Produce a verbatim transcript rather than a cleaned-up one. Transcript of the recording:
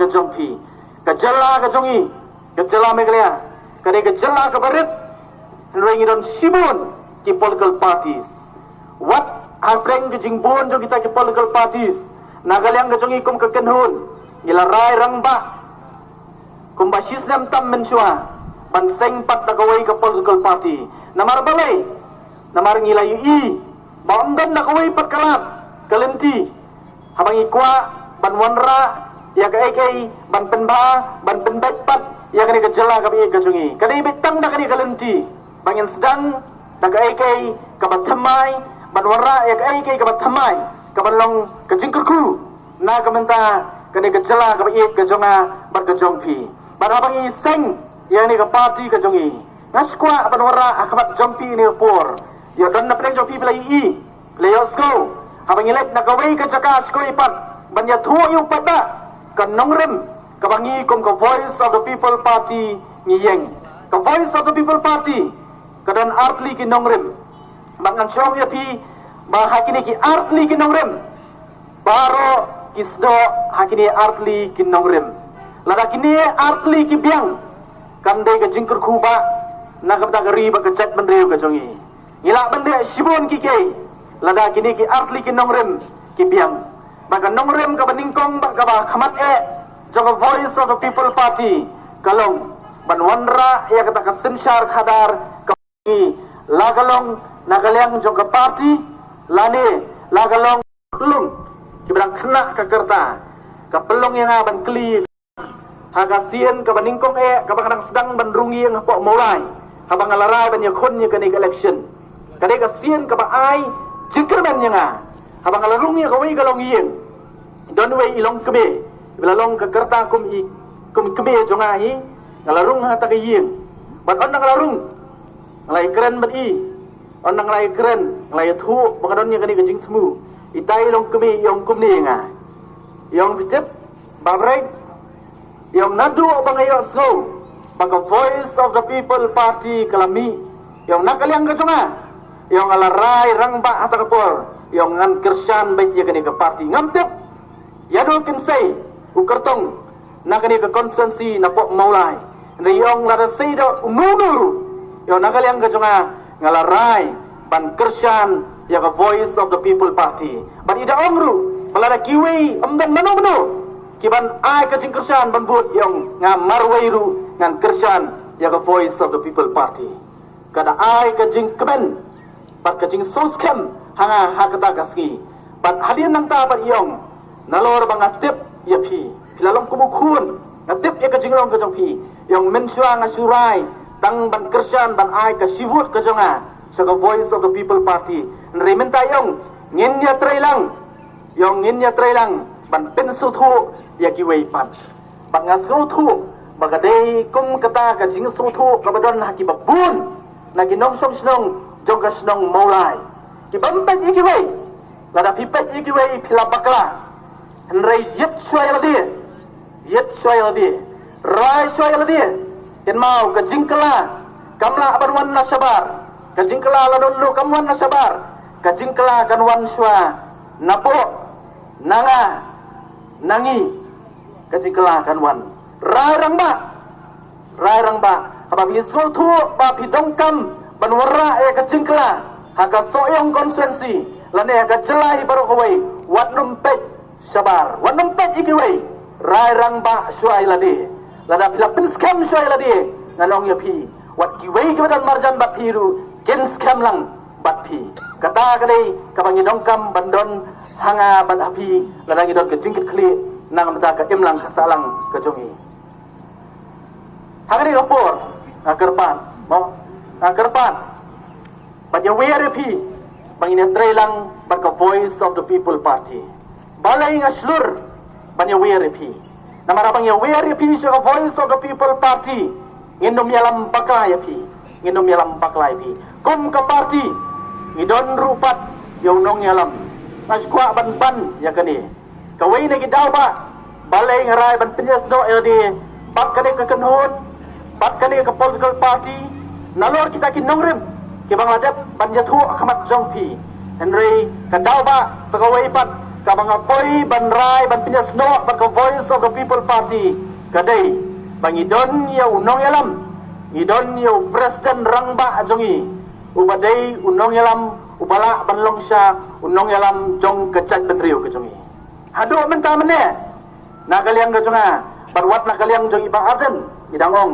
ka jong phi. Ka jylla ka jong i, ka jylla Meghalaya, ka dei ka jylla kaba rit, hynrei ngi don shibun ki political parties. Wat hapdeng ka jingbun jong kita ki political parties, na ka liang ka jong i kum ka kynhun, ngi la rai rangbah kumba shisnem tam mynshuwa ban seng pat da kawei ka political party. Namar balei? Namar ngi la ïohi ba ym don da kawei pat ka lad ka lynti haba ngi kwah ban wanrah ïa kaei kaei, ban pynbha, ban pynbeit pat ïa kane ka jylla kaba ïeit ka jong ngi. Ka dei beit tang da kane ka lynti ba ngin sdang da kaei kaei kaba thymmai, ban wanrah ïa kaei kaei kaba thymmai, kaban long ka jingkyrkhu na ka bynta kane ka jylla kaba ïeit ka jong nga bad ka jong phi. Bad haba ngi seng ïa kane ka party ka jong ngi, nga shu kwah ban wanrah ha khmat jong phi ïa kane ka por. Ïa don na pdeng jong phi phi la ïohi, phi la ïohsngew, haba ngi leit na kawei ka jaka sha kawei pat ban ïathuh ïa u paidbah, ka nongrim kaba ngi kum ka Voice of the People Party ngi ïeng. Ka Voice of the People Party ka don artylli ki nongrim. Bad ngan shu ong ïa phi ba ha kine ki artylli ki nongrim, baroh ki sdang ha kine artylli ki nongrim. Lada kine artylli ki biang, kan dei ka jingkyrkhu ba na ka bynta ka ri bad ka jaitbynriew ka jong ngi. Ngi lah ban leh shibun ki kiei lada kine ki artylli ki nongrim ki biang. Bad ka nongrim kaba nyngkong bad kaba khmat eh jong ka Voice of the People Party ka long ban wanrah ïa kata ka synshar khadar ka ngi, la ka long na ka liang jong ka party lane la ka long pynlong kiba dang khynnah ka rta, ka pynlong ïa nga ban kylli ha ka sien kaba nyngkong eh kaba nga dang sdang ban rung ïing hapoh Mawlai haba nga la rai ban ïakhun ïa kane ka election. Ka dei ka sien kaba ai jingkyrmen ïa nga haba nga la rung ïa kawei ka longïing. Don wei i longkmie, iba la long ka rta kum i, kum i kmie jong nga hi. Nga la rung ha kata ka ïing. Bad ynda nga la rung, nga la ïakren bad i. Ynda nga la ïakren, nga la ïathuh ba nga don ïa kane ka jingthmu. Ita i longkmie i ong kumne ïa nga, i ong, phi tip Bah Bright, i ong, naduh ba nga ïohsngew ba ka Voice of the People Party ka la mih, i ong, na ka liang ka jong nga, i ong, nga la rai rangbah ha kata ka por, i ong, ngan kyrshan beit ïa kane ka party. Ngam tip ïano kin sei u kyrtong na kane ka constituency napoh Mawlai. Hynrei i ong, lada sei da uno uno ruh, i ong, na ka liang ka jong nga, nga la rai ban kyrshan ïa ka Voice of the People Party. Bad i da ong ruh ba lada kiwei, ym don mano mano kiban ai ka jingkyrshan ban vote, i ong, nga marwei ruh ngan kyrshan ïa ka Voice of the People Party. Ka da ai ka jingkmen bad ka jingsngewskhem ha nga ha kata ka sngi. Bad hadien nangta pat i ong, nalor ba nga tip ïa phi, phi la long kum u khun, nga tip ïa ka jinglong ka jong phi. I ong, mynshuwa nga shu rai tang ban kyrshan, ban ai ka shi vote ka jong nga sha ka Voice of the People Party. Hynrei mynta, i ong, ngin ïatreilang, i ong, ngin ïatreilang ban pynsngewthuh ïa kiwei pat. Bad nga sngewthuh ba ka dei kum kata ka jingsngewthuh kaba don ha kiba bun na ki nongshong shnong jong ka shnong Mawlai. Kibym peit ïa kiwei, lada phi peit ïa kiwei phi la bakla. Hynrei ïit shuwa ïa lade, ïit shuwa ïa lade, rai shuwa ïa lade. Kynmaw, ka jingkylla kam lah ban wan na shabar. Ka jingkylla lano lano kam wan na shabar. Ka jingkylla kan wan shuwa napoh, na nga, na ngi. Ka jingkylla kan wan. Rai rangbah, rai rangbah, haba phi sngewthuh ba phi donkam ban wanrah ïa ka jingkylla ha ka Sohiong constituency lane ha ka jylla hi baroh kawei, wat nym peit shabar, wat nym peit ïa kiwei. Rai rangbah shuwa ïa lade. Lada phi la pynskhem shuwa ïa lade, ngan ong ïa phi, wat kiwei kiba don marjan bad phi ruh kin skhem lang bad phi. Kata ka dei kaba ngi donkam ban don ha nga bad ha phi lada ngi don ka jingkitkhlieh na ka bynta ka imlang ka sahlang ka jong ngi. Ha kane ka por nga kyrpad, mo, nga kyrpad ban ïawer ïa phi ba ngin ïatreilang bad ka Voice of the People Party. Balei nga shlur ban ïawer ïa phi? Namar haba nga ïawer ïa phi sha ka Voice of the People Party, ngin ym ïalam bakla ïa phi. Ngin ym ïalam bakla ïa phi. Kum ka party ngi don ruh pat ïa u nongïalam. Nga shu kwah ban ban ïa kane. Kawei na ki daw ba, balei nga rai ban pynïasnoh ïa lade bad kane ka kynhun, bad kane ka political party, nalor kita ki nongrim kiba nga la dep ban ïathuh ha khmat jong phi. Hynrei ka daw ba sa kawei pat, Kaba nga poi ban rai ban pynïasnoh bad ka Voice of the People Party ka dei ba ngi don ïa u nongïalam, ngi don ïa u president rangbah jong ngi, uba dei u nongïalam uba lah ban long sha u nongïalam jong ka jaitbynriew ka jong ngi. Haduh mynta mynne, na ka liang ka jong nga bad wat na ka liang jong i Bah Ardent, ngi dang ong